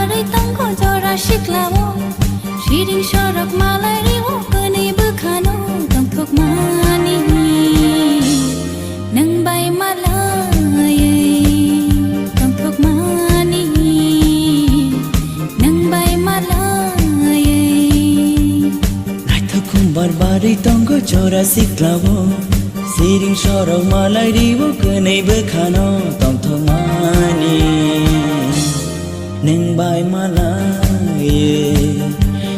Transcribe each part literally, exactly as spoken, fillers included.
Ri tongo jora siklao, siring sorok malai rio kwnwi bwkhano tongthokmani. Nwng bai malaiwi tongthokmani, nwng bai malaiwi. Naithok khumbar barwi tongo jora siklao, siring sorok malai rio kwnwi bwkhano tongthokmani. Nwng bai malaiwi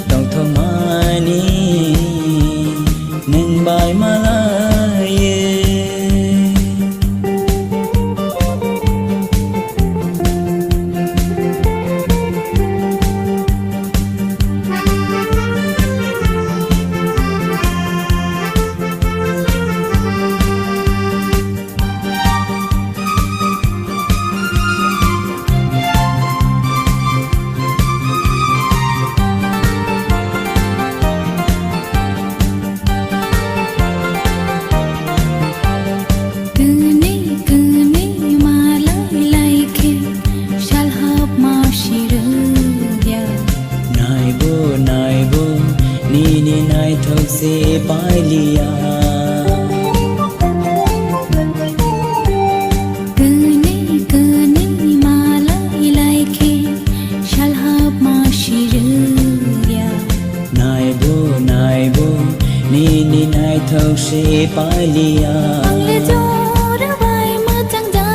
tongthokmani, nwng bai malaiwi. Kwnwi kwnwi malai lai khe salhap ma sirwkya. Naibo naibo nini naithok se pailiya. Kwnwi kwnwi malai lai khe salhap ma sirwkya. Naibo naibo nini naithok se pailiya. Ang le jora bai mwchang ja,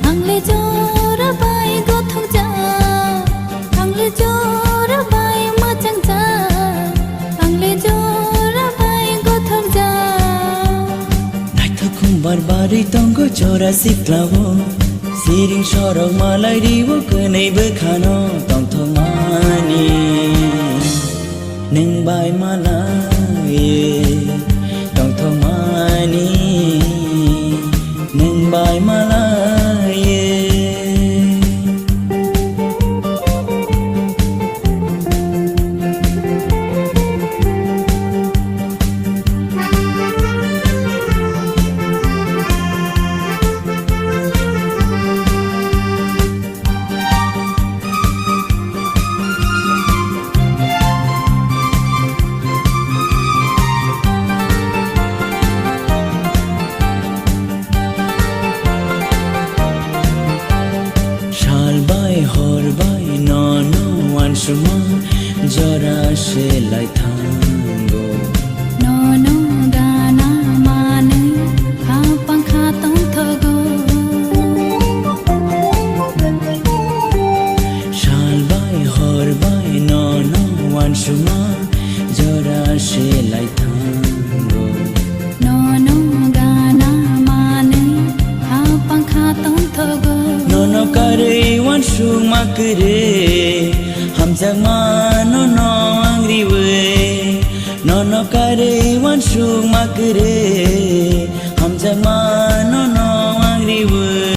ang le jora bai gothok ja, ang le jora bai mwchang ja, ang le jora bai gothok ja. Naithok khumbar barwi tongo jora siklao, siring sorok malai rio kwnwi bwkhano tongthokmani. Nwng bai malaiwi tongthokmani, nwng bai malaiwi. Sal bai hor bai nono uansukma jora se lai thango. Nono gana manwi ha pangkha tongthogo. Sal bai hor bai nono uansukma jora se lai thango. Nono gana manwi ha pangkha tongthogo. Nono karwi uansukma kwrwi, hamjakma nono ang riwi. Nono karwi uansukma kwrwi, hamjakma